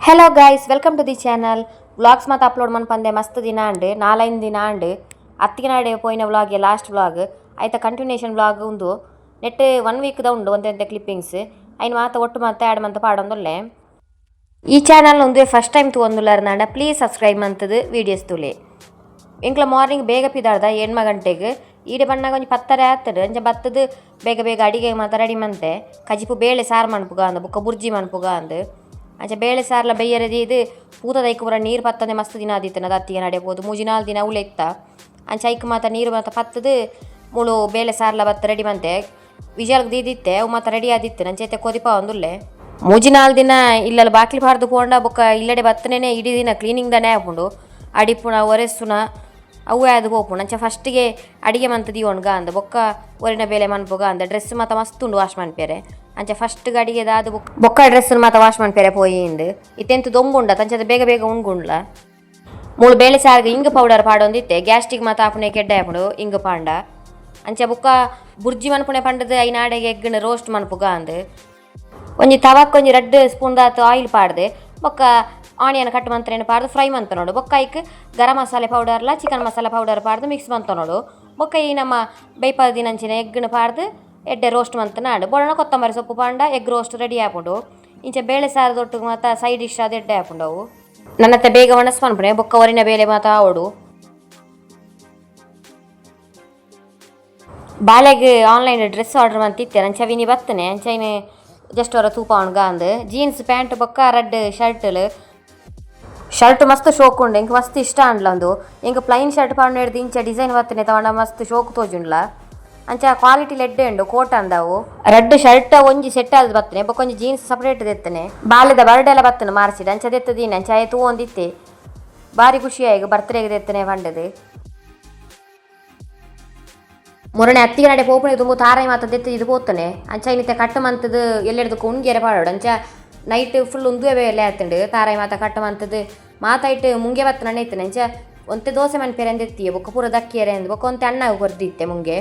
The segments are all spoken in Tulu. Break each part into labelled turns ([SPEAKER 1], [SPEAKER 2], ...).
[SPEAKER 1] Hello guys, welcome to the channel. Vlogs ಮಾತ upload ಮನ್ಪಂದೆ ಮಸ್ತ್ ದಿನ ಅಂಡ್ ನಾಲೈದು ದಿನ ಅಂಡ್ ಅತ್ತಿಗೆ ಪೋಯಿನ ವ್ಲಾಗ್ ಲಾಸ್ಟ್ ವ್ಲಾಗ್ ಐತ ಕಂಟಿನ್ಯೂಯೇಷನ್ ವ್ಲಾಗ್ ಉಂದು ನೆಟ್ 1 ವೀಕ್ ದ ಉಂಡು ಒಂತೆ ಕ್ಲಿಪ್ಪಿಂಗ್ಸ್ ಐನ್ ಮಾತ ಒಟ್ಟು ಮಾತ ಆ್ಯಡ್ ಮಂತ ಪಾಡೊಂದುಲ್ಲೆ. ಈ ಚಾನಲ್ ಉಂದುವೆ ಫಸ್ಟ್ ಟೈಮ್ ತೂವೊಂದುಲ್ಲಾರ್ದಾಂಡ ಪ್ಲೀಸ್ ಸಬ್ಸ್ಕ್ರೈಬ್ ಮಂತುದು ವೀಡಿಯೋಸ್ ತೂಲೆ. ಎಂಕ್ಲ ಮಾರ್ನಿಂಗ್ ಬೇಗ ಪಿದಾಡ್ದ 8 ಗಂಟೆಗ್ ಈಡೆ ಬನ್ನಾಗ ಒಂಜಿ 10:30 ಆತುಂಡು. ಅಂಚ ಬತ್ತುದು ಬೇಗ ಬೇಗ ಅಡಿಗೆ ಮಾತ ರೆಡಿ ಮಂತೆ ಕಜಿಪು ಬೇಳೆ ಸಾರು ಮನ್ಪುಗ ಅಂದ್ ಬೊಕ್ಕ ಬುರ್ಜಿ ಮನ್ಪುಗ ಅಂದ್. ಅಂಚ ಬೇಳೆ ಸಾರ್ಲ ಬೇಯರೆ ದೀದ್ ಪೂತ ದೈಕ್ ಪೂರ ನೀರು ಪತ್ತಂದೆ ಮಸ್ತ್ ದಿನ ಆದಿತ್ತನ ಅತ್ತಿಗೆ ನಡೆ ಪೋದು ಮೂಜಿ ನಾಲ್ ದಿನ ಅವ್ಲೆ ಇತ್ತ. ಅಂಚ ಐಕ್ ಮಾತ ನೀರು ಮಾತ ಪತ್ತುದು ಮೂಲು ಬೇಳೆ ಸಾರ್ಲ ಬತ್ತ ರೆಡಿ ಮಂತೆ ವಿಜಲ್ಗ್ ದೀದಿತ್ತೆ ಅವು ಮಾತ ರೆಡಿ ಆದಿತ್ತು. ಅಂಚ ಇತ್ತೆ ಕೊದಿಪಾವೊಂದುಲ್ಲೆ. ಮೂಜಿ ನಾಲ್ ದಿನ ಇಲ್ಲಲ್ ಬಾಕಿಲ್ ಪಾಡ್ದು ಪೋಂಡ ಬೊಕ್ಕ ಇಲ್ಲಡೆ ಬತ್ತನೇನೆ ಇಡೀ ದಿನ ಕ್ಲೀನಿಂಗ್ ದಾನೆ ಆಪುಂಡು. ಅಡಿಪುನ ಒರೆಸುನ ಅವ್ವೆ ಆದ್ ಪೋಪುಂಡು. ಅಂಚ ಫಸ್ಟ್ಗೆ ಅಡಿಗೆ ಮಂತ್ ದೀವೊನ್ಗ ಅಂದ್ ಬೊಕ್ಕ ಒರಿನ ಬೇಲೆ ಮನ್ಪುಗ ಅಂದ್. ಡ್ರೆಸ್ ಮಾತ ಮಸ್ತ್ ಉಂಡು ವಾಶ್ ಮನ್ಪೆರೆ. ಅಂಚ ಫಸ್ಟ್ ಅಡಿಗೆದ ಆದ್ ಬೊಕ್ಕ ಡ್ರೆಸ್ ಮಾತ ವಾಶ್ ಮನ್ಪೆರೆ ಪೋಯಿಂದ್. ಇತ್ತೆಂತ ದೊಂಬುಂಡ ಅಂಚದ ಬೇಗ ಬೇಗ ಉಣ್ಗುಂಡ್ಲ. ಮೂಲು ಬೇಳೆ ಸಾರ್ಗ್ ಇಂಗ್ ಪೌಡರ್ ಪಾಡೊಂದಿತ್ತೆ. ಗ್ಯಾಸ್ಟ್ರಿಕ್ ಮಾತ ಆಪುನೆ ಕೆಡ್ಡೆ ಆಪುಂಡು ಇಂಗ್ ಪಾಂಡ. ಅಂಚ ಬೊಕ್ಕ ಬುರ್ಜಿ ಮನ್ಪುನೆ ಪಂಡದ್ ಐನಾಡೆಗೆ ಎಗ್ಗ್ನ್ ರೋಸ್ಟ್ ಮನ್ಪುಗ ಅಂದ್. ಒಂಜಿ ತವಕ್ ಒಂಜಿ ರಡ್ಡ್ ಸ್ಪೂನ್ ದಾತ್ ಆಯಿಲ್ ಪಾಡ್ದೆ ಬೊಕ್ಕ ಆನಿಯನ್ ಕಟ್ ಮಂತ್ರೇನು ಪಾಡ್ದು ಫ್ರೈ ಮಂತನೋಡು. ಬೊಕ್ಕ ಐಕ್ ಗರಂ ಮಸಾಲೆ ಪೌಡರ್ಲ ಚಿಕನ್ ಮಸಾಲೆ ಪೌಡರ್ ಪಾಡ್ದು ಮಿಕ್ಸ್ ಮಂತನೋಡು. ಬೊಕ್ಕ ಈ ನಮ್ಮ ಬೇಯ್ಪಾದ ದಿನಂಚಿನ ಎಗ್ಗ್ನ್ ಪಾಡ್ದು ಎಡ್ಡೆ ರೋಸ್ಟ್ ಮಂತನಾಡು. ಬೋಡಾಂಡ ಕೊತ್ತಂಬರಿ ಸೊಪ್ಪು ಪಾಂಡ egg roast ready ಆಪುಂಡು. ಇಂಚ ಬೇಳೆ ಸಾರು ದೊಟ್ಟುಗು ಮಾತ ಸೈಡ್ ಡಿಶ್ ಆದ್ ಎಡ್ಡೆ ಆಪುಂಡು ಅವು. ನನ್ನತ್ತೆ ಬೇಗ ಒಣಸ್ ಮನ್ಪುನೆ ಬೊಕ್ಕ ಒರಿನ ಬೇಲೆ ಮಾತ ಆವೊಡು. ಬಾಲೆಗ್ online dress order ಮಂತಿತ್ತೆ. ಅಂಚ ವಿನಿ ಬತ್ತನೆ ಅಂಚ ಜಸ್ಟ್ ಹೊರ ತೂಪಾವೊನ್ಗ ಅಂದ್. ಜೀನ್ಸ್ ಪ್ಯಾಂಟ್ ಬೊಕ್ಕ ರಡ್ಡ್ ಶರ್ಟ್ಲು. ಶರ್ಟ್ ಮಸ್ತ್ ಶೋಕ್ ಉಂಡು, ಎಂಕ್ ಮಸ್ತ್ ಇಷ್ಟ ಆಂಡ್ಲ ಉಂದು. ಎಂಕ್ ಪ್ಲೈನ್ ಶರ್ಟ್ ಪಾಡ್ನೆಡ್ದ್ ಇಂಚ ಡಿಸೈನ್ ಬತ್ತನೆ ತವಣ ಮಸ್ತ್ ಶೋಕ್ ತೋಜುಂಡ್ಲ. ಅಂಚ ಕ್ವಾಲಿಟಿ ಎಡ್ಡೆ ಉಂಡು ಕೋಟ್ ಅಂದವು. ರಡ್ಡ್ ಶರ್ಟ್ ಒಂಜಿ ಸೆಟ್ ಆದ್ ಬತ್ತನೆ ಬೊಕ್ಕ ಒಂಜಿ ಜೀನ್ಸ್ ಸಪರೇಟ್ ದೆತ್ತನೆ. ಬಾಲೆದ ಬರ್ಡೆ ಎಲ್ಲ ಬತ್ತನೆ ಮಾರ್ಚಿಡ್ ಅಂಚ ದೆತ್ತದೀನಿ. ಅಂಚ ಆಯೆ ತೂವೊಂದಿತ್ತೆ ಬಾರಿ ಖುಷಿ ಆಯ್ಗ್ ಬರ್ತ್ಡೇಗ್ ದೆತ್ತನೆ ಪಂಡದು. ಮೊರನೆ ಅತ್ತಿಗೆ ನಡೆ ಪೋಪುನೆ ದುಂಬು ತಾರಾಯಿ ಮಾತ ದೆತ್ತ್ ಇದು ಪೋತನೆ. ಅಂಚ ಇನಿತೆ ಕಟ್ಟ್ ಮಂತುದು ಎಲ್ಲೆಡ್ದು ಉಂಗಿಯರೆ ಪಾಡೋಡು. ಅಂಚ ನೈಟ್ ಫುಲ್ ಉಂದುವೆ ಬೇಲೆ ಆತುಂಡು. ತಾರಾಯಿ ಮಾತ ಕಟ್ಟ್ ಮಂತುದು ಮಾತ ಇಟ್ಟು ಮುಂಗೆ ಬತ್ತ ನಣ್ಣೆ ಇತ್ತನೆ. ಅಂಚ ಒಂತೆ ದೋಸೆ ಮನ್ಪೆರೆ ಅಂದೆತ್ತಿಯೆ ಬೊಕ್ಕ ಪೂರ ದಕ್ಕಿಯರೆ ಅಂದ್ ಬೊಕ್ಕ ಒಂತೆ ಅಣ್ಣ ಕೊರ್ದಿತ್ತೆ ಮುಂಗೆ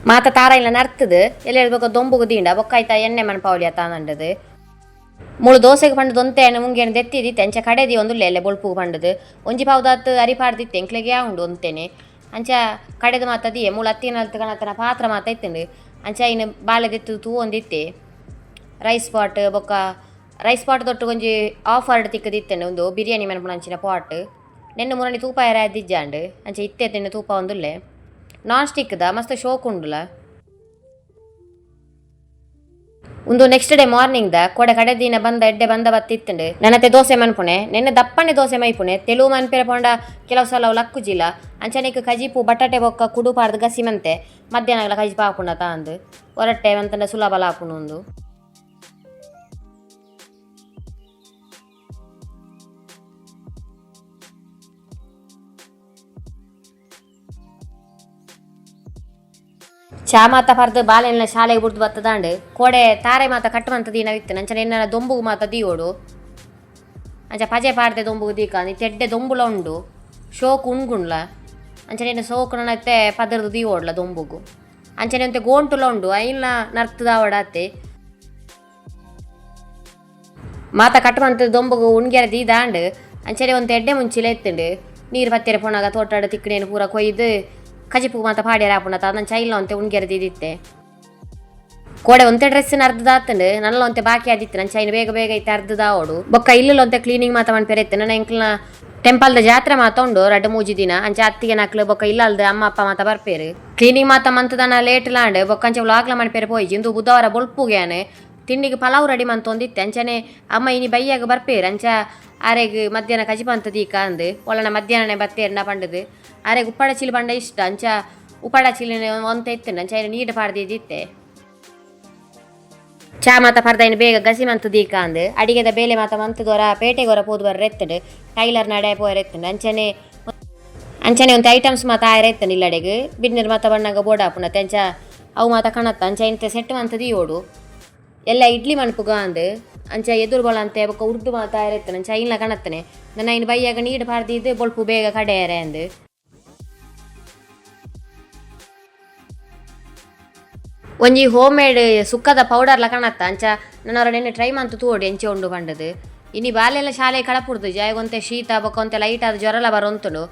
[SPEAKER 1] ಮಾತ ತಾರಾಯಿಲ ನರ್ತುದು ಎಲ್ಲೆಡ್ದು ಬೊಕ್ಕ ದೊಂಬುಗು ದೀಂಡ ಬೊಕ್ಕ ಐತ ಎಣ್ಣೆ ಮನ್ಪಾವಲಿ ಅತ್ತ ಅಂಡದು. ಮೂಲು ದೋಸೆಗೆ ಪಂಡದು ಒಂತೆ ಎಣ್ಣೆ ಮುಂಗೆನ ದೆತ್ತಿದಿತ್ತೆ. ಅಂಚ ಕಡೆದಿ ಒಂದುಲ್ಲೆ ಎಲ್ಲೆ ಬೊಳ್ಪುಗು ಪಂಡದು ಒಂಜಿ ಪಾವುದಾತ್ ಅರಿ ಪಾಡ್ದಿತ್ತೆ. ಎಂಕ್ಲೆಗೆ ಉಂಡು ಒಂತೆನೆ. ಅಂಚ ಕಡೆದು ಮಾತ ದಿಯೆ ಮೂಲು ಅತ್ತಿನಲ್ತ ಕಣತನ ಪಾತ್ರ ಮಾತ ಇತ್ತುಂಡು. ಅಂಚ ಐನ್ ಬಾಲೆ ದೆತ್ತು ತೂವೊಂದಿತ್ತೆ. ರೈಸ್ ಪಾಟ್ ಬೊಕ್ಕ ರೈಸ್ ಪಾಟ್ ದೊಟ್ಟು ಒಂಜಿ ಆಫರ್ಡ್ ತಿಕ್ಕದಿತ್ತುಂಡು. ಉಂದು ಬಿರಿಯಾನಿ ಮನ್ಪುನ ಅಂಚಿನ ಪಾಟ್ ನೆನ್ನೆ ಮುರಣಿ ತೂಪಾಯೆರೆ ಆದಿಜ್ಜಾಂಡ್. ಅಂಚ ಇತ್ತೆ ತಿನ್ನು ತೂಪ ಒಂದುಲ್ಲೆ. ನಾನ್ ಸ್ಟಿಕ್ ದ ಮಸ್ತ್ ಶೋಕ್ ಉಂಡುಲ. ಉಂದು next day morning ದ ಕೋಡೆ ಕಡೆ ದಿನ ಬಂದ ಎಡ್ಡೆ ಬಂದ ಬತ್ತಿತ್ತುಂಡು. ನನ್ನತ್ತೆ ದೋಸೆ ಮನ್ಪುನೆ ನೆನ್ನೆ ದಪ್ಪನೆ ದೋಸೆ ಮೈಪುನೆ ತೆಲುವು ಮನ್ಪೆರೆ ಪೋಂಡ ಕೆಲವು ಸಲ ಅವು ಲಕ್ಕುಜಿಲ್ಲ. ಅಂಚನೆಕ್ ಕಜಿಪು ಬಟಾಟೆ ಬೊಕ್ಕ ಕುಡು ಪಾಡ್ದು ಗಸಿ ಮಂತೆ ಮಧ್ಯಾಹ್ನಗಳ ಕಜಿಪು ಆಪುಂಡ ತಾಂದು ಹೊರಟ್ಟೆ ಮಂತಂಡ ಸುಲಭಲ ಆಪುಂಡು ಉಂದು. ಚಾ ಮಾತ ಪರ್ದು ಬಾಲೆಲ್ಲ ಶಾಲೆಗೆ ಬುಡ್ದು ಬತ್ತದಾಂಡ್. ಕೋಡೆ ತಾರೆ ಮಾತ ಕಟ್ಟು ಮಂತ ದೀನವಿತ್ತು. ಅಂಚನೆ ಎನ್ನ ದೊಂಬುಗು ಮಾತ ದೀವೋಡು. ಅಂಚ ಪಜೆ ಪಾಡ್ದೆ ದೊಂಬುಗು ದೀಕ ತೆಡ್ಡೆ ದೊಂಬುಲ ಉಂಡು ಶೋಕು ಉಣ್ಗುಂಡ್ಲ. ಅಂಚನೆ ಎನ್ನ ಸೋಕು ನನ್ನತ್ತೆ ಪದರ್ದು ದೀವೋಡ್ಲ ದೊಂಬುಗು. ಅಂಚನೆ ಅಂತೆ ಗೋಂಟುಲ ಉಂಡು ಐನ್ಲ ನರ್ತುದಾವಡಾತೆ. ಮಾತ ಕಟ್ಟು ಮಂತ ದೊಂಬುಗು ಉಣ್ಗೆರೆ ದೀದಾಂಡ್. ಅಂಚನೆ ಒಂತೆ ಎಡ್ಡೆ ಮುಂಚಿಲ ಎತ್ತುಂಡು. ನೀರು ಪತ್ತೆರೆ ಪೋನಾಗ ತೋಟಾಡ ತಿಕ್ಕಣೇನು ಪೂರ ಕೊಯ್ದು ಕಜಿಪು ಮಾತ ಪಾಡ್ಯರ ಆಪುಂಡ ಅದನ್ನ ಚೈಲ ಒಂತೆ ಉಣ್ಗೆರೆ ದೀದಿತ್ತೆ. ಕೋಡೆ ಒಂತೆ ಡ್ರೆಸ್ ಅರ್ಧದಾತುಂಡು. ನಲ್ಲ ಒಂತೆ ಬಾಕಿ ಆದಿತ್ತು. ನನ್ ಚೈನ್ ಬೇಗ ಬೇಗ ಐತೆ ಅರ್ಧದಾವೋಡು. ಬೊಕ್ಕ ಇಲ್ಲುಲ ಒಂತೆ ಕ್ಲೀನಿಂಗ್ ಮಾತ ಮನ್ಪೆರೆ ಇತ್ತು. ನನ್ನ ಎಂಕ್ಲ್ನ ಟೆಂಪಲ್ದ ಜಾತ್ರೆ ಮಾತ ಉಂಡು ರಡ್ಡ್ ಮೂಜಿ ದಿನ. ಅಂಚ ಅತ್ತಿಗೆ ನಕ್ಲು ಬೊಕ್ಕ ಇಲ್ಲಲ್ದ ಅಮ್ಮ ಅಪ್ಪ ಮಾತ ಬರ್ಪೇರು. ಕ್ಲೀನಿಂಗ್ ಮಾತ ಮಂತುದನ ಲೇಟ್ ಲಾಂಡ್. ಬೊಕ್ಕ ಅಂಚ ವ್ಲಾಗ್ಲ ಮನ್ಪೆರೆ ಪೋಯಿಜಿ. ಇಂದು ಬುಧವಾರ ಬೊಲ್ಪುಗ್ಯಾನೆ ತಿಂಡಿಗೆ ಪಲಾವ್ ರೆಡಿ ಮಂತೊಂದಿತ್ತೆ. ಅಂಚನೆ ಅಮ್ಮ ಇನಿ ಬಯ್ಯಾಗ ಬರ್ಪೇರು. ಅಂಚ ಆರೆಗ್ ಮಧ್ಯಾಹ್ನ ಕಜಿಪು ಅಂತ ದೀಕ ಅಂದ್ ಒಳ್ಳನ ಮಧ್ಯಾಹ್ನನೆ ಬತ್ತೇರ್ನ ಪಂಡದು. ಆರೆಗ್ ಉಪ್ಪಾಡ ಚೀಲ ಪಂಡ ಇಷ್ಟ. ಅಂಚ ಉಪ್ಪಾಡ ಚೀಲನೆ ಒಂತೆ ಇತ್ತುಂಡು. ಅಂಚ ಐನ ನೀರು ಪಾಡ್ದಿದ್ದಿತ್ತೆ. ಚಾ ಮಾತ ಪರ್ದೈನ ಬೇಗ ಗಸಿ ಮಂತು ದೀಕ ಅಂದ್. ಅಡಿಗೆದ ಬೇಲೆ ಮಾತ ಮಂತುದೊರ ಪೇಟೆಗೊರ ಪೋದು ಬರ್ರೆ ಎತ್ತುಂಡು. ಟೈಲರ್ ನಡೆ ಪೋಯರೆ ಎತ್ತುಂಡು. ಅಂಚನೆ ಅಂಚನೆ ಒಂತೆ ಐಟಮ್ಸ್ ಮಾತ ಆಯರೆ ಎತ್ತುಂಡು. ಇಲ್ಲಡೆಗ್ ಬಿನ್ನರ್ ಮಾತ ಬಣ್ಣಗ ಬೋರ್ಡ್ ಆಪುಂಡತೆ. ಅಂಚ ಅವು ಮಾತ ಕಣತ್ತ. ಅಂಚ ಇಂತೆ ಸೆಟ್ ಮಂತ ದೀವೊಡು. ಎಲ್ಲ ಇಡ್ಲಿ ಮನ್ಪುಗ ಅಂದ್. ಅಂಚ ಎದುರು ಬೊಳಂತೆ ಬೊಕ್ಕ ಉರ್ದು ಮಾತ ಆಯರೆ ಎತ್ತುಂಡು. ಅಂಚ ಐನ್ಲ ಕಣತ್ತನೆ. ನನ ಐನ್ ಬಯ್ಯಾಗ ನೀರು ಪಾಡ್ದಿದ್ದು ಬೊಳ್ಪು ಬೇಗ ಕಡೆಯರೆ ಅಂದ್. ಒಂಜಿ ಹೋಮ್ ಮೇಡ್ ಸುಕ್ಕದ ಪೌಡರ್ಲ ಕಣತ್ತ. ಅಂಚ ನನ್ನವರ ನೆನ್ನೆ ಟ್ರೈ ಮಂತು ತೂವೊಡು ಎಂಚ ಉಂಡು ಪಂಡದು. ಇನಿ ಬಾಲೆಲ್ಲ ಶಾಲೆ ಕಳಪುಡ್ದು ಜಾಯಗೊಂತೆ ಶೀತ ಬೊಕ್ಕೊಂತೆ ಲೈಟ್ ಆದ ಜ್ವರಲ ಬರೊಂತುಂಡು.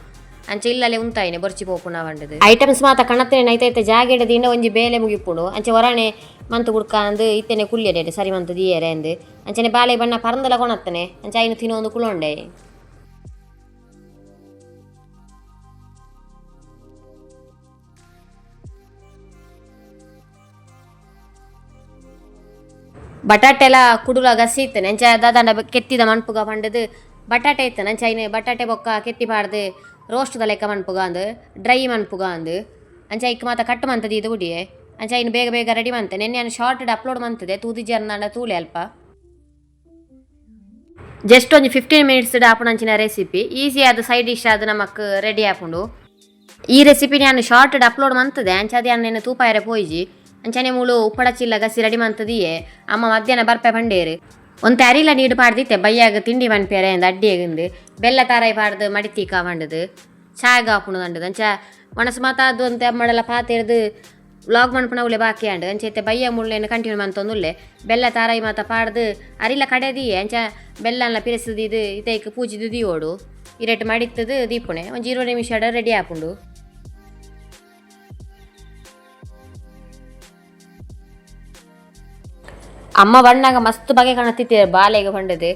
[SPEAKER 1] ಅಂಚೆ ಇಲ್ಲಲೆ ಉಂತಾಯಿನೆ ಬೊರ್ಚಿ ಪೋಪುನ ಪಂಡದು ಐಟಮ್ಸ್ ಮಾತ ಕಣತ್ತನೆ ನೈತೈತೆ ಜಾಗೆಡ್ ದಿಂಡ ಒಂಜಿ ಬೇಲೆ ಮುಗಿಪುಂಡು. ಅಂಚೆ ಹೊರಣೆ ಮಂತು ಬುಡ್ಕ ಅಂದ್ ಇತ್ತೆನೆ ಕುಲ್ಯಡೆ ಸರಿ ಮಂತು ದಿಯರೆ ಅಂದ್. ಅಂಚನೆ ಬಾಲೆ ಬಣ್ಣ ಪರಂದಲ ಕೊಣತ್ತನೆ ಅಂಚೆ ಐನು ತಿನ್ನೊಂದು ಕುಲೊಂಡೆ. ಬಟಾಟೆಲ ಕುಡುಲ ಗಸಿ ಇತ್ತನೆ ಅಂಚೆ ದಾದಾಂಡ ಕೆತ್ತಿದ ಮನ್ಪುಗ ಪಂಡದು ಬಟಾಟೆ ಇತ್ತನೆ. ಅಂಚೆ ಐನು ಬಟಾಟೆ ಬೊಕ್ಕ ಕೆತ್ತಿ ಪಾಡ್ದು ರೋಸ್ಟ್ದ ಲೆಕ್ಕ ಮನ್ಪುಗ ಅಂದ್, ಡ್ರೈ ಮನ್ಪುಗ ಅಂದ್. ಅಂಚೆ ಐಕ್ ಮಾತ ಕಟ್ ಮಂತದ ಇದು ಉಡಿಯೆ. ಅಂಚೆ ಐನು ಬೇಗ ಬೇಗ ರೆಡಿ ಮಂತೆ. ನೆನ್ನೆ ಯಾನ್ ಶಾರ್ಟ್ ಅಪ್ಲೋಡ್ ಮಂತದೆ ತೂದಿಜರ್ನಾಂಡ ತೂಲೆ ಅಲ್ಪ. ಜಸ್ಟ್ ಒಂಜಿ 15 ಮಿನಿಟ್ಸ್ ಆಪುನಂಚಿನ ರೆಸಿಪಿ, ಈಸಿ ಆದ್ ಸೈಡ್ ಡಿಶ್ ಆದ್ ನಮಕ್ ರೆಡಿ ಆಪುಂಡು. ಈ ರೆಸಿಪಿ ಯಾನ್ ಶಾರ್ಟ್ ಅಪ್ಲೋಡ್ ಮಂತದೆ. ಅಂಚೆ ಅದು ಯಾನ್ ತೂಪಾಯರೆ ಪೋಯಿಜಿ. ಅಂಚನೆ ಮೂಲು ಉಪ್ಪಡ ಚಿಲ್ಲ ಗಸಿ ರೆಡಿ ಮಂತದಿಯೇ. ಅಮ್ಮ ಮಧ್ಯಾಹ್ನ ಬರ್ಪೆ ಪಂಡೇರು. ಒಂತೆ ಅರಿಲ ನೀಡು ಪಾಡ್ದಿತ್ತೆ ಬಯ್ಯಾಗ ತಿಂಡಿ ಮನ್ಪೇರೆ ಅಂದ್ ಅಡ್ಡಿಯಗಿಂದು. ಬೆಲ್ಲ ತಾರಾಯಿ ಪಾಡ್ದು ಮಡಿತೀಕ ಪಂಡದು ಚಾಯ್ ಆಪುಂಡು ಅಂಡದು. ಅಂಚ ಒಣಸು ಮಾತ ಅದು ಒಂತೆ ಅಮ್ಮಡೆಲ್ಲ ಪಾತೆರ್ದು ವ್ಲಾಗ್ ಮನ್ಪುನ ಉಲೆ ಬಾಕಿ ಅಂಡು. ಅಂಚೆ ಇತ್ತೆ ಬಯ್ಯ ಮುಳ್ಳೆನ ಕಂಟಿನ್ಯೂ ಮಂತೊಂದುಲ್ಲೆ. ಬೆಲ್ಲ ತಾರಾಯಿ ಮಾತ ಪಾಡ್ದು ಅರಿಲ ಕಡೆದಿಯೇ. ಅಂಚ ಬೆಲ್ಲನ್ಲ ಪಿರೆಸುದಿದು ಇತೈಕ್ ಪೂಜಿದು ದಿಯೋಡು ಇರೆಟ್ ಮಡಿತ್ತದು ದೀಪುಣೆ ಒಂಜಿ 20 ನಿಮಿಷ ರೆಡಿ ಆಪುಂಡು. ಅಮ್ಮ ಬಣ್ಣಗ ಮಸ್ತ್ ಬಗೆ ಕಾಣುತ್ತಿತ್ತೆ ಬಾಲೆಗೆ ಪಂಡದು.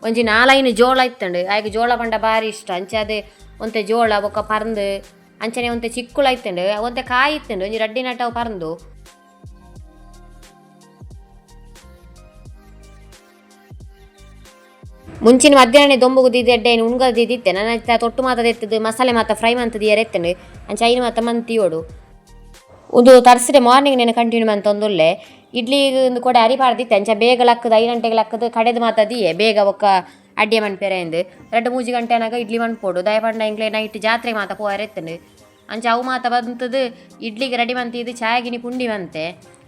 [SPEAKER 1] ಒಂಜಿ ನಾಲೈನು ಜೋಳ ಇತ್ತಂಡು. ಆಯ್ಗೆ ಜೋಳ ಪಂಡ ಬಾರಿ ಇಷ್ಟ. ಅಂಚೆ ಅದೇ ಒಂತೆ ಜೋಳ ಬೊಕ್ಕ ಪರಂದು ಅಂಚನೆ ಒಂತೆ ಚಿಕ್ಕುಳ ಇತ್ತಂಡು, ಒಂತೆ ಕಾಯಿ ಇತ್ತಂಡು, ಒಂಜಿ ರಡ್ಡಿ ನಟವು ಪರಂದು. ಮುಂಚಿನ ಮಧ್ಯಾಹ್ನ ದೊಂಬುಗು ದೀದಿ ಅಡ್ಡೆ ಉಣ್ಗದ ದೀದಿತ್ತೆ. ನನ್ನ ತೊಟ್ಟು ಮಾತ ಎತ್ತದು ಮಸಾಲೆ ಮಾತ ಫ್ರೈ ಮಂತದ ಎತ್ತಂಡು. ಅಂಚೆ ಐನು ಮಾತ ಮಂತಿಯೋಡು. ಒಂದು ತರ್ಸ್ಡೆ ಮಾರ್ನಿಂಗ್ ನೆನೆ ಕಂಟಿನ್ಯೂ ಮಂತೊಂದುಲ್ಲೆ. ಇಡ್ಲಿ ಒಂದು ಕೊಡೆ ಅರಿ ಪಾಡ್ದಿತ್ತೆ. ಅಂಚೆ ಬೇಗ ಲಕ್ಕದ 5 ಗಂಟೆಗೆ ಲಕ್ಕದ ಕಡೆದು ಮಾತದಿಯೇ ಬೇಗ ಒಕ್ಕ ಅಡ್ಡಿಯ ಮನ್ಪೆರೆ ಇಂದು. 2-3 ಗಂಟೆ ಅನಾಗ ಇಡ್ಲಿ ಮನ್ಪೋಡು. ದಯಪಂಡ ಇಂಗ್ಲೆ ನೈಟ್ ಜಾತ್ರೆ ಮಾತ ಪೋಯರೆ ಎತ್ತಂಡು. ಅಂಚೆ ಅವು ಮಾತ ಬಂತದು ಇಡ್ಲಿಗೆ ರೆಡಿ ಮಂತಿದ್ದು ಚಾಯಗಿನಿ ಪುಂಡಿ ಮಂತೆ.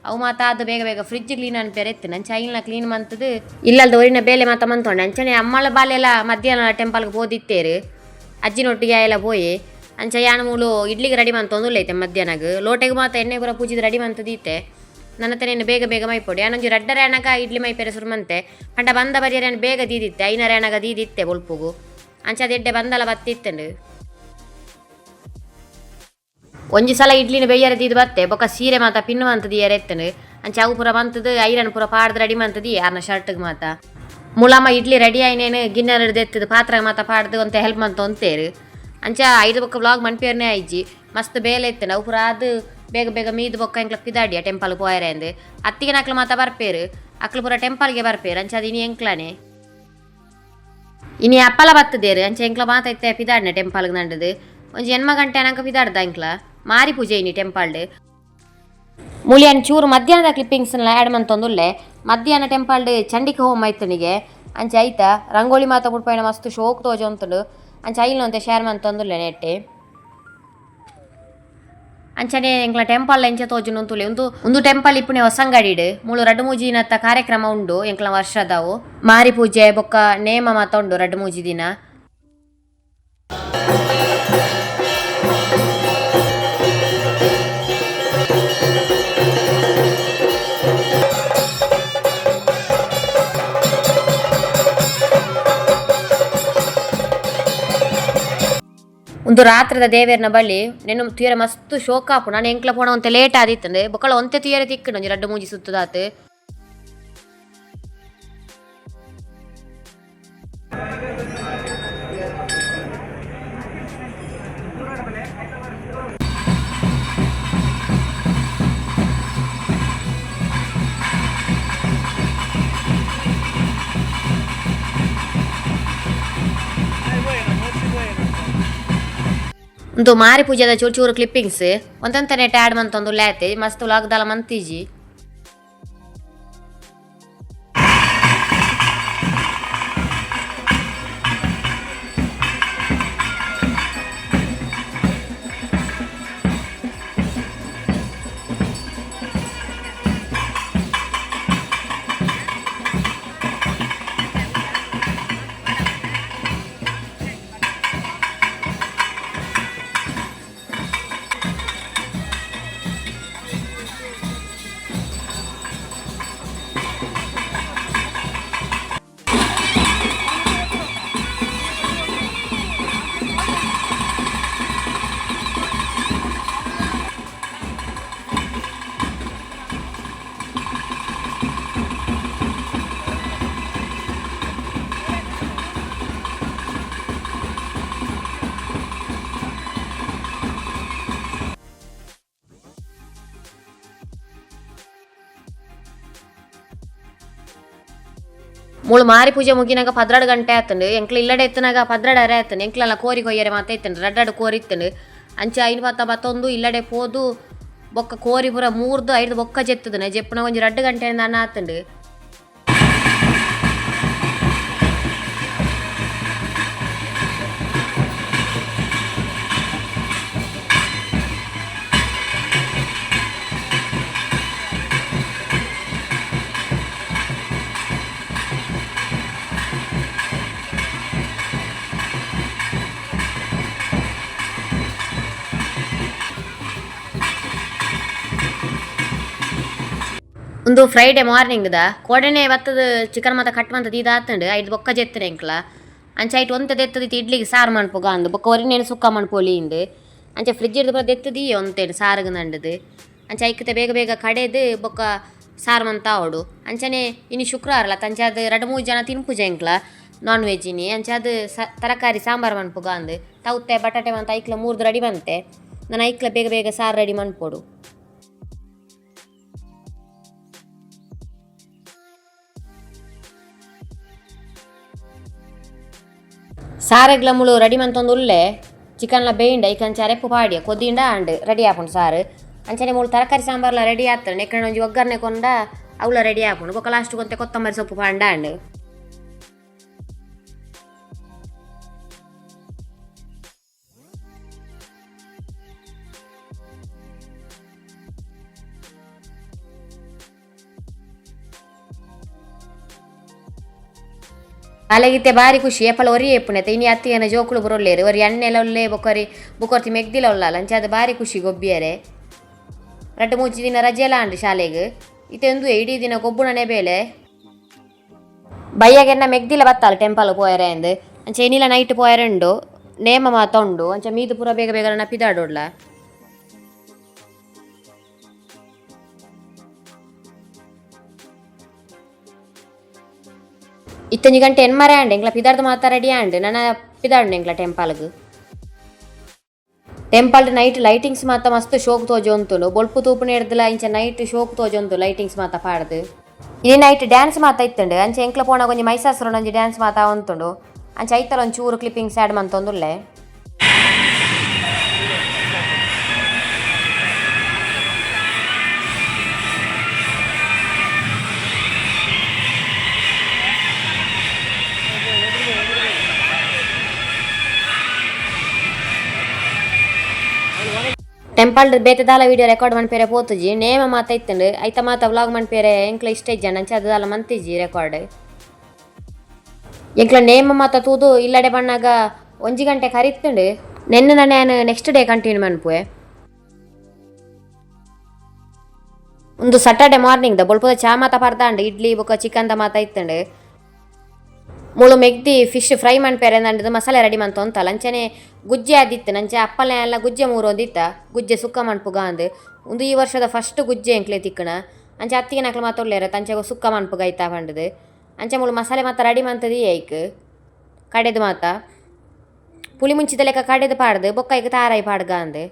[SPEAKER 1] ಅವು ಮಾತ ಅದು ಬೇಗ ಬೇಗ ಫ್ರಿಜ್ ಕ್ಲೀನ್ ಅನ್ಪೇರೆ ಎತ್ತಂಡು. ಅಂಚೆ ಐಲ್ನ ಕ್ಲೀನ್ ಮಂತದು ಇಲ್ಲಲ್ದ ಒರಿನ ಬೇಲೆ ಮಾತ ಮಂತೊಂಡೆ. ಅಂಚನೆ ಅಮ್ಮಳ ಬಾಲೆಲ್ಲ ಮಧ್ಯಾಹ್ನ ಟೆಂಪಲ್ಗೆ ಪೋದಿತ್ತೇರು ಅಜ್ಜಿನೊಟ್ಟಿಗೆ ಎಲ್ಲ ಪೋಯಿ. ಅಂಚೆ ಯಾನ್ ಮೂಲು ಇಡ್ಲಿಗೆ ರೆಡಿ ಮಂತೊಂದುಲ್ಲ ಐತೆ ಮಧ್ಯಾಹ್ನಗ್. ಲೋಟೆಗೆ ಮಾತ ಎಣ್ಣೆ ಪೂರ ಪೂಜಿದ್ ರೆಡಿ ಮಂತದೀತೆ. ನನ್ನ ತನೇನು ಬೇಗ ಬೇಗ ಮೈಪೊಡು. ಯಾನೊಂಜಿ ರಡ್ಡರೆ ಅಣಗ ಇಡ್ಲಿ ಮೈಪೆರೆ ಸುರು ಮಂತೆ. ಪಂಡ ಬಂದ ಬರಿಯರೆ ಬೇಗ ದೀದಿತ್ತೆ ಐನರೆ ಅಣಗ ದೀದಿತ್ತೆ ಬೊಲ್ಪುಗು. ಅಂಚೆ ಅದೆಡ್ಡೆ ಬಂದಲ ಬತ್ತಿತ್ತಂಡು. ಒಂಜಿ ಸಲ ಇಡ್ಲಿನ ಬೇಯ್ಯರೆ ದೀದ್ ಬತ್ತೆ ಬೊಕ್ಕ ಸೀರೆ ಮಾತ ಪಿನ್ನು ಮಂತದ ಎತ್ತಂಡು. ಅಂಚೆ ಅವು ಪೂರ ಮಂತದು ಐರನ್ ಪೂರ ಪಾಡ್ದು ರೆಡಿ ಮಂತದಿ ಅರ್ನ ಶರ್ಟ್ಗೆ ಮಾತ. ಮುಲಮ್ಮ ಇಡ್ಲಿ ರೆಡಿ ಆಯ್ನೇನು ಗಿಣ್ಣೆ ಎತ್ತದು ಪಾತ್ರ ಮಾತ ಪಾಡ್ದು ಒಂತೆ ಹೆಲ್ಪ್ ಮಂತ ಒಂತೇರು. ಅಂಚೆ ಐದು ಬೊಕ್ಕ ವ್ಲಾಗ್ ಮನ್ಪೇರ್ನೇ ಆಯ್ಜಿ ಮಸ್ತ್ ಬೇಲೆ ಇತ್ತಂಡು. ಅವು ಪೂರ ಅದು ಬೇಗ ಬೇಗ ಮೀದು ಬೊಕ್ಕ ಎಂಕ್ಲ ಪಿದಾಡಿಯ ಟೆಂಪಲ್ ಪೋಯರೆ ಅಂದು. ಅತ್ತಿಗೆ ನಕ್ಲು ಮಾತ ಬರ್ಪೇರು ಅಕ್ಲು ಪೂರ ಟೆಂಪಲ್ಗೆ ಬರ್ಪೇರು. ಅಂಚೆ ಅದು ಇನಿ ಎಂಕ್ಲಾನೆ ಇನಿ ಅಪ್ಪಲ ಬತ್ತದೇರು. ಅಂಚೆ ಎಂಕ್ಲ ಮಾತ ಇತ್ತೆ ಪಿದಾಡ್ನೆ ಟೆಂಪಲ್ಗೆ ನಂಡದು. ಒಂಜಿ ಎನ್ಮ ಗಂಟೆ ಅನಂಕ ಪಿದಾಡ್ದ ಎಂಕ್ಲ ಮಾರಿ ಪೂಜೆ ಇನಿ ಟೆಂಪಲ್ಡ್. ಮೂಲಿಯನ್ ಚೂರು ಮಧ್ಯಾಹ್ನದ ಕ್ಲಿಪ್ಪಿಂಗ್ಸ್ ಆ್ಯಡ್ ಮಂತೊಂದುಲ್ಲೆ. ಮಧ್ಯಾಹ್ನ ಟೆಂಪಲ್ಡ್ ಚಂಡಿಕ ಹೋಮ ಐತನಿಗೆ. ಅಂಚೆ ಐತ ರಂಗೋಲಿ ಮಾತ ಬುಡ್ಪಾಯಿನ ಮಸ್ತ್ ಶೋಕ್ ತೋಜ ಉಂತುಂಡು. ಅಂಚೆ ಐಲ್ನ ಒಂತೆ ಶೇರ್ ಮಂತೊಂದುಲ್ಲೆ ನೆಟ್ಟೆ. ಅಂಚನೆ ಎಂಕ್ಲ ಟೆಂಪಲ್ ಎಂಚ ತೋಜುಂಡು ಉಂತುಲೆ. ಉಂದು ಉಂದು ಟೆಂಪಲ್ ಇಪ್ಪುನೆ ಹೊಸಂಗಡಿಡ್. ಮೂಲು ರಡ್ಡು ಮೂಜಿನತ್ತ ಕಾರ್ಯಕ್ರಮ ಉಂಡು ಎಂಕ್ಲ ವರ್ಷದವು. ಮಾರಿ ಪೂಜೆ ಬೊಕ್ಕ ನೇಮ ಮಾತ ಉಂಡು 2-3 ದಿನ. ಒಂದು ರಾತ್ರಿದ ದೇವೇರ್ನ ಬಳಿ ನೆನ್ನು ತುಯರೆ ಮಸ್ತ್ ಶೋಕ ಆಪುಂಡು. ನಾನು ಎಂಕ್ಲ ಪೋಣ ಒಂತೆ ಲೇಟ್ ಆದಿತ್ತಂಡೆ. ಬೊಕ್ಕಳ ಒಂತೆ ತುಯರೆ ತಿಕ್ಕುಂಡು ಒಂಜಿ 2-3 ಸುತ್ತದಾತು. ಒಂದು ಮಾರಿ ಪೂಜೆದ ಚೂರು ಚೂರು ಕ್ಲಿಪ್ಪಿಂಗ್ಸ್ ಒಂತಂತನೆ ಆಡ್ ಮಂತೊಂದು ಲೇತೆ ಮಸ್ತ್ ವ್ಲಾಗ್ ಮಂತಿಜಿ. ಮೂಳು ಮಾರಿ ಪೂಜೆ ಮುಗಿನಾಗ 12 ಗಂಟೆ ಆತಂಡು. ಎಂಕ್ಲ ಇಲ್ಲಡೆ ಎತ್ತನಾಗ 12 ಅರೆ ಆತಂಡು. ಎಂಕ್ಲಲ್ಲ ಕೋರಿ ಕೊಯ್ಯರೆ ಮಾತ ಇತ್ತಂಡು, ರಡ್ಡಾಡು ಕೋರಿ ಇತ್ತಂಡು. ಅಂಚೆ ಐನು ಪತ್ತ ಬತ್ತೊಂದು ಇಲ್ಲಡೆ ಪೋದು ಬೊಕ್ಕ ಕೋರಿ ಪೂರ ಮೂರ್ದು ಐದು ಬೊಕ್ಕ ಜೆತ್ತದನೆ ಜೆಪ್ಪುನ ಒಂಜಿ 2 ಗಂಟೆ ನಾನು ಆತಂಡು. ಒಂದು ಫ್ರೈಡೆ ಮಾರ್ನಿಂಗ್ ದ ಕೋಡನೆ ಬತ್ತದ ಚಿಕನ್ ಮಾತ ಕಟ್ ಮಂತದ ಇದು ಆತಂಡು. ಐದು ಬೊಕ್ಕ ಜೆತ್ತನೆ ಎಂಕ್ಲ ಅಂಚೆ ಐಟ್ ಒಂತೆ ದೆತ್ತದ ಇಡ್ಲಿಗೆ ಸಾರು ಮನ್ಪುಗ ಅಂದು ಬೊಕ್ಕ ಒರಿನೇನು ಸುಕ್ಕ ಮನ್ಪೊಲಿ ಇಂದು. ಅಂಚೆ ಫ್ರಿಜ್ ಇಡ್ದು ಪೂರ ದೆತ್ತದಿ ಒಂತೇನು ಸಾರುಗು ನಂಡದು. ಅಂಚೆ ಐಕ್ತೆ ಬೇಗ ಬೇಗ ಕಡೆದು ಬೊಕ್ಕ ಸಾರು ಮಂತ ಆವಡು. ಅಂಚನೆ ಇನಿ ಶುಕ್ರವಾರಲ ಅಂಚೆ ಅದು 2-3 ಜನ ತಿನ್ಪುಜ ಎಂಕ್ಲ ನಾನ್ ವೆಜ್ ಇನಿ. ಅಂಚೆ ಅದು ತರಕಾರಿ ಸಾಂಬಾರು ಮನ್ಪುಗ ಅಂದು ತೌತೆ ಬಟಾಟೆ ಮಂತ ಐಕ್ಲ ಮೂರ್ದು ರೆಡಿ ಬಂತೆ. ನಾನು ಐಕ್ಲ ಬೇಗ ಬೇಗ ಸಾರು ರೆಡಿ ಮನ್ಪೊಡು. ಸಾರೆಗ್ಲ ಮುಳು ರೆಡಿ ಮಂತೊಂದು ಉಲ್ಲೆ ಚಿಕನ್ಲ ಬೇಯಿಂಡ ಐಕ್ ಅಂಚೆ ಅರೆಪ್ಪು ಪಾಡಿಯ ಕೊದಿಂಡ ಅಂಡ್ ರೆಡಿ ಆಪುಂಡು ಸಾರು. ಅಂಚನೆ ಮೂಳು ತರಕಾರಿ ಸಾಂಬಾರ್ಲ ರೆಡಿ ಆತಂಡು. ನೆಕ್ಕಣ ಒಂಜಿ ಒಗ್ಗರಣೆ ಕೊಂಡ ಅವಳ ರೆಡಿ ಆಪುಂಡು. ಬೊಕ್ಕ ಲಾಸ್ಟ್ ಕೊಂತೆ ಕೊತ್ತಂಬರಿ ಸೊಪ್ಪು ಪಾಂಡ ಅಂಡ್. ಅಲೆಗಿತ್ತೆ ಬಾರಿ ಖುಷಿ ಏಪಲ ಒರಿ ಏಪುಣೆ ಇನಿ ಅತ್ತಿಯನ ಜೋಕುಳು ಬರೋಲ್ಲೇರು ಒರಿ ಎಣ್ಣೆಲ ಒಲ್ಲೆ ಬೊಕೊರಿ ಬುಕೊರ್ತಿ ಮೆಗ್ದಿಲ ಒಲ್ಲಾಲ. ಅಂಚೆ ಅದು ಬಾರಿ ಖುಷಿ ಗೊಬ್ಬಿಯರೆ. 2-3 ದಿನ ರಜೆಲ ಅಂಡು ಶಾಲೆಗೆ ಇತ್ತೆ ಒಂದು ಇಡೀ ದಿನ ಗೊಬ್ಬುಣನೆ ಬೇಲೆ. ಬಯ್ಯಾಗೆನ್ನ ಮೆಗ್ದಿಲ ಬತ್ತಾಲ ಟೆಂಪಲ್ ಪೋಯರೆ ಅಂದು. ಅಂಚೆ ಇನಿಲ ನೈಟ್ ಪೋಯರೆ ಉಂಡು ನೇಮ ಮಾತ ಉಂಡು. ಅಂಚೆ ಮೀದು ಪೂರ ಬೇಗ ಬೇಗ ಪಿದಾಡೋಡ್ಲ. ಇತ್ತೊಂಜಿ ಗಂಟೆ ಎನ್ಮರೆ ಆಂಡ್ ಎಂಕ್ಲ ಪಿದಾರ್ದ ಮಾತ ರೆಡಿ ಆಂಡ್. ನನ ಪಿದಾಡ್ನ ಎಂಕ್ಲ ಟೆಂಪಲ್ಗ್. ಟೆಂಪಲ್ ನೈಟ್ ಲೈಟಿಂಗ್ಸ್ ಮಾತ ಮಸ್ತ್ ಶೋಕ್ ತೋಜೊಂತುಂಡು. ಬೊಲ್ಪು ತೂಪುನ ಎಡ್ದಲ ಇಂಚ ನೈಟ್ ಶೋಕ್ ತೋಜೊಂತು ಲೈಟಿಂಗ್ಸ್ ಮಾತ ಪಾಡ್ದು. ಇನಿ ನೈಟ್ ಡ್ಯಾನ್ಸ್ ಮಾತ ಇತ್ತುಂಡು. ಅಂಚೆ ಎಂಕ್ಲ ಪೋನಾಗ ಒಂಜಿ ಮೈಸಾಸುರನ ಒಂಜಿ ಡ್ಯಾನ್ಸ್ ಮಾತ ಉಂತುಂಡು. ಅಂಚೆ ಐತಲ ಒಂಚೂರು ಚೂರು ಕ್ಲಿಪ್ಪಿಂಗ್ಸ್ ಆ್ಯಡ್ ಮಂತೊಂದುಲ್ಲೆ. ಟೆಂಪಲ್ ಬೇತೆ ದಾಲ ವಿಡಿಯೋ ರೆಕಾರ್ಡ್ ಮನ್ಪೇರೆ ಪೋತುಜಿ. ನೇಮ ಮಾತ ಇತ್ತುಂಡು. ಐತ ಮಾತ ವ್ಲಾಗ್ ಮನ್ಪೇರೆ ಎಂಕ್ಲ ಇಷ್ಟ ಇಜ್ಜಂಡ ಅಂಚೆ ಅದು ದಾಲ ಮಂತಿಜಿ ರೆಕಾರ್ಡ್. ಎಂಕ್ಲ ನೇಮ ಮಾತ ತೂದು ಇಲ್ಲಡೆ ಬಣ್ಣಾಗ 1 ಗಂಟೆ ಕರಿತ್ತುಂಡು. ನೆನ್ನೆ ನಾನು ನೆಕ್ಸ್ಟ್ ಡೇ ಕಂಟಿನ್ಯೂ ಮನ್ಪುವೆ. ಒಂದು ಸ್ಯಾಟರ್ಡೆ ಮಾರ್ನಿಂಗ್ ದ ಬೊಲ್ಪದ ಚಾ ಮಾತ ಪರ್ದಾಂಡು. ಇಡ್ಲಿ ಬೊಕ್ಕ ಚಿಕನ್ the ಮಾತ ಇತ್ತುಂಡು. ಮುಳು ಮೆಗ್ದಿ ಫಿಶ್ ಫ್ರೈ ಮನ್ಪೇರೆ ಅಂದದು ಮಸಾಲೆ ರೆಡಿ ಮಂತೊಂತಲ್ಲ. ಅಂಚನೆ ಗುಜ್ಜೆ ಆದಿತ್ತು. ಅಂಚೆ ಅಪ್ಪಲೆ ಎಲ್ಲ ಗುಜ್ಜೆ ಮೂರೊಂದಿತ್ತ ಗುಜ್ಜೆ ಸುಕ್ಕ ಮನ್ಪುಗ ಅಂದು. ಒಂದು ಈ ವರ್ಷದ ಫಸ್ಟ್ ಗುಜ್ಜೆ ಎಂಕ್ಲೆ ತಿಕ್ಕಣ. ಅಂಚೆ ಅತ್ತಿಗೆ ನಕ್ಲು ಮಾತೊಲ್ಲೇರ ತಂಚೆ ಸುಕ್ಕ ಮನ್ಪುಗ ಐತಾ ಪಂಡದು. ಅಂಚೆ ಮುಳು ಮಸಾಲೆ ಮಾತ ರೆಡಿ ಮಂತದಿ ಐಕ್ ಕಡೆದು ಮಾತ ಪುಳಿ ಮುಂಚಿದ ಲೆಕ್ಕ ಕಡೆದು ಪಾಡ್ದು ಬೊಕ್ಕ ಐಕ್ ತಾರಾಯಿ ಪಾಡ್ಗ ಅಂದು.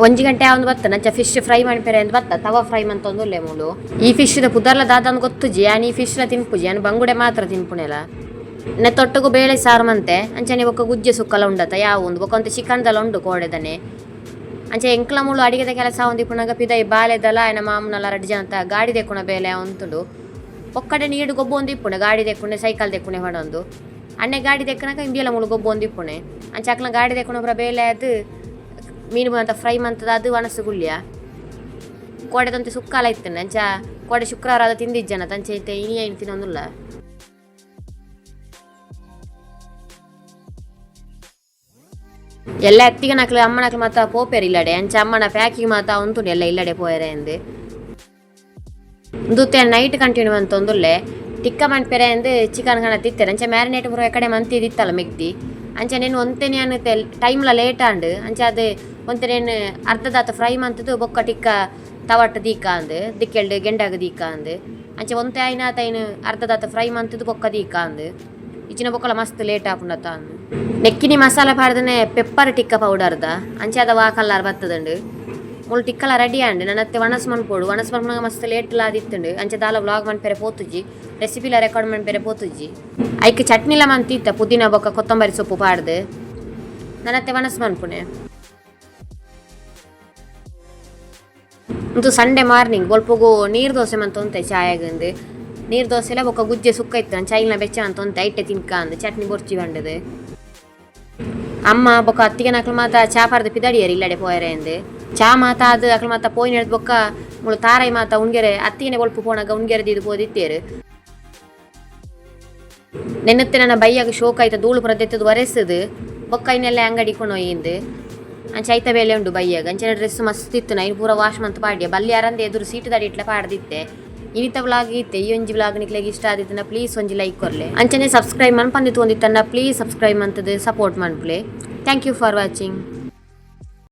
[SPEAKER 1] 1 ಗಂಟೆ ಆವೊಂದು ಬತ್ತ ನಂಚ ಫಿಶ್ ಫ್ರೈ ಮನ್ಪೆರೆ ಅಂದ್ ಬತ್ತ ತವಾ ಫ್ರೈ ಮಂತೊಂದುಲ್ಲೆ ಮೂಲು. ಈ ಫಿಶ್ ದ ಪುದರ್ಲ ದಾದಂದು ಗೊತ್ತುಜಿ. ಯಾನ್ ಈ ಫಿಶ್ ಲ ತಿನ್ಪುಜಿ. ಯಾನ್ ಬಂಗುಡೆ ಮಾತ್ರ ತಿನ್ಪುನೆಲ. ನೆ ತೊಟ್ಟುಗು ಬೇಳೆ ಸಾರು ಮಂತೆ. ಅಂಚನೆ ಬೊಕ್ಕ ಗುಜ್ಜೆ ಸುಕ್ಕಲ ಉಂಡತ ಯಾವ ಒಂದು ಬೊಕ್ಕ ಒಂತೆ ಚಿಕನ್ದಲ ಉಂಡು ಕೋಡೆದನೆ. ಅಂಚೆ ಎಂಕ್ಲ ಮೂಲು ಅಡಿಗೆದ ಕೆಲಸ ಒಂದಿಪ್ಪುನಗ ಪಿದೈ ಬಾಲೆದಲ ಆಯನ ಮಾಮುನಲ ರಡ್ಡ್ ಜನತ ಗಾಡಿ ದೆಕ್ಕುನ ಬೇಲೆ ಉಂತುಂಡು. ಒಕ್ಕಡೆ ನೀಡು ಗೊಬ್ಬು ಒಂದಿಪ್ಪುಣೆ ಗಾಡಿ ದೆಕ್ಕುಣೆ ಸೈಕಲ್ ದೆಕ್ಕುಣೆ ಪಡೊಂದು. ಅಣ್ಣೆ ಗಾಡಿ ದೆಕ್ಕನಗ ಇಂಬಿಯಲ ಮೂಲು ಗೊಬ್ಬು ಒಂದಿಪ್ಪುಣೆ. ಅಂಚೆ ಅಕ್ಲ ಗಾಡಿ ದೆಕ್ಕುನ ಪೂರ ಬೇಲೆ ಅದು ಮೀನು ಮಂತ ಫ್ರೈ ಮಂತದ ಅದು ವನಸು ಗುಳ್ಯ. ಕೋಡೆದಂತೆ ಸುಕ್ಕಾಲ ಇತ್ತುಂಡು. ಅಂಚ ಕೋಡೆ ಶುಕ್ರವಾರ ಅದು ತಿಂದಿಜ್ಜನ ತಂಚೆ ಇತ್ತೆ ಇನಿ ಐನ್ ತಿನ್ನೊಂದುಲ್ಲ. ಎಲ್ಲ ಅತ್ತಿಗನಕ್ಲು ಅಮ್ಮನಕ್ಲು ಮಾತ ಪೋಪೆರ್ ಇಲ್ಲಡೆ. ಅಂಚ ಅಮ್ಮನ ಪ್ಯಾಕಿಂಗ್ ಮಾತ ಉಂತುಂಡು ಎಲ್ಲ ಇಲ್ಲಡೆ ಪೋಯರೆ ಅಂದು. ಉಂದುತ್ತೆ ನೈಟ್ ಕಂಟಿನ್ಯೂ ಮಂತೊಂದುಲ್ಲೆ. ಟಿಕ್ಕ ಮನ್ಪೆರೆ ಅಂದು ಚಿಕನ್ ಕಣ ತಿತ್ತೆರ್. ಅಂಚೆ ಮ್ಯಾರಿನೇಟ್ ಪೂರ ಎಕಡೆ ಮಂತಿದಿತ್ತಲ್ಲ ಮೆಗ್ದಿ. ಅಂಚೆ ನೆನ್ ಒಂತೆನೆ ಯಾನ್ ಟೈಮ್ಲ ಲೇಟ್ ಆಂಡ್. ಅಂಚೆ ಅದು ಒಂತೆನೇನು ಅರ್ಧದಾತ ಫ್ರೈ ಮಂತುದು ಬೊಕ್ಕ ಟಿಕ್ಕ ತವಟ್ ದೀಕ ಅಂದು ದಿಕ್ಕೆಲ್ಡ್ ಗೆಂಡಾಗ ದೀಕ ಅಂದು. ಅಂಚೆ ಒಂತೆ ಆಯ್ನಾತ ಐನ್ ಅರ್ಧದಾತ ಫ್ರೈ ಮಂತುದು ಬೊಕ್ಕ ದೀಕ ಅಂದು. ಇಚಿನ ಬೊಕ್ಕಲ ಮಸ್ತ್ ಲೇಟ್ ಆಪುಂಡತ ಅಂದು. ನೆಕ್ಕಿನಿ ಮಸಾಲೆ ಪಾಡ್ದನೆ ಪೆಪ್ಪರ್ ಟಿಕ್ಕ ಪೌಡರ್ದ ಅಂಚೆ ಅದ ವಾ ಕಲ್ಲರ್ ಬತ್ತದಂಡು. ಮುಲ್ ಟಿಕ್ಕಲ ರೆಡಿ ಆಂಡ್. ನನ್ನತ್ತೆ ವಣಸ್ ಮನ್ಪೊಡು. ವಣಸ್ ಮನ್ಪುನಗ ಮಸ್ತ್ ಲೇಟ್ ಆದಿತ್ತುಂಡು. ಅಂಚ ದಾಲ ವ್ಲಾಗ್ ಮನ್ಪೆರೆ ಪೋತುಜಿ, ರೆಸಿಪಿಲ ರೆಕಾರ್ಡ್ ಮನ್ಪೆರೆ ಪೋತುಜಿ. ಐಕ್ ಚಟ್ನಿಲ ಮಂತಿತ್ತ, ಪುದೀನ ಬೊಕ್ಕ ಕೊತ್ತಂಬರಿ ಸೊಪ್ಪು ಪಾಡ್ದು. ನನ್ನತ್ತೆ ವಣಸ್ ಮನ್ಪುನೆ. ಇಂದು ಸಂಡೆ ಮಾರ್ನಿಂಗ್ ಬೊಲ್ಪುಗು ನೀರು ದೋಸೆ ಮಂತೊಂತೆ ಚಾಯಗಂದು. ನೀರು ದೋಸೆಲ ಬೊಕ್ಕ ಗುಜ್ಜೆ ಸುಕ್ಕ ಇತ್ತು, ಚೈಲ್ನ ಬೆಚ್ಚ ಮಂತೊಂತೆ, ಐಟೆ ತಿನ್ಕ ಅಂದ್, ಚಟ್ನಿ ಬೊರ್ಚಿ ಬಂಡದು. ಅಮ್ಮ ಬೊಕ್ಕ ಅತ್ತಿಗೆ ನಕಲು ಮಾತ ಚಾ ಪರ್ದು ಪಿದಡಿಯರು ಇಲ್ಲಡೆ ಪೋಯರೆ ಅಂದು. ಚಾ ಮಾತ ಅದು ಅಕಲು ಮಾತ ಪೋಯಿನ ಬೊಕ್ಕ ಮುಳು ತಾರೈ ಮಾತ ಉಣ್ಗೆರೆ ಅತ್ತಿಗೆನೆ ಬೊಲ್ಪು ಪೋಣಗ ಉಣ್ಗೆರೆ ದೀದು ಪೋದಿತ್ತೇರು. ನೆನ್ನತ್ತೆ ನನ್ನ ಬೈಯಾಗ ಶೋಕ ಆಯ್ತ ಧೂಳು ಪುರ ದೆತ್ತದು ಒರೆಸುದು ಬೊಕ್ಕ ಐನೆಲ್ಲ ಅಂಗಡಿ ಕೊನೊಯಿಂದು. ಅಂಚ ಐತ ಬೇಲೆ ಉಂಡು ಬೈಯಾಗ. ಅಂಚನೆ ಡ್ರೆಸ್ ಮಸ್ತ್ ಇತ್ತು, ಐನ್ ಪೂರ ವಾಶ್ ಮಂತ್ ಪಾಡ್ಯ ಬಲ್ಲಿ ಅರಂದೆ ಎದುರು ಸೀಟು ದಡಿಟ್ಲ ಪಾಡ್ದಿತ್ತೆ. ಇನಿತ ವ್ಲಾಗ್ ಇತ್ತೆ. ಈ ಒಂಜಿ ವ್ಲಾಗ್ ನಿಕ್ಲೆಗ್ ಇಷ್ಟ ಆದಿತ್ತಂಡ ಪ್ಲೀಸ್ ಒಂಜಿ ಲೈಕ್ ಕೊರ್ಲೆ. ಅಂಚನೆ ಸಬ್ಸ್ಕ್ರೈಬ್ ಮನ್ಪಂದಿತ್ತು ಒಂದಿತ್ತಂಡ ಪ್ಲೀಸ್ ಸಬ್ಸ್ಕ್ರೈಬ್ ಮಂತದು ಸಪೋರ್ಟ್ ಮನ್ಪುಲೆ. Thank you for watching.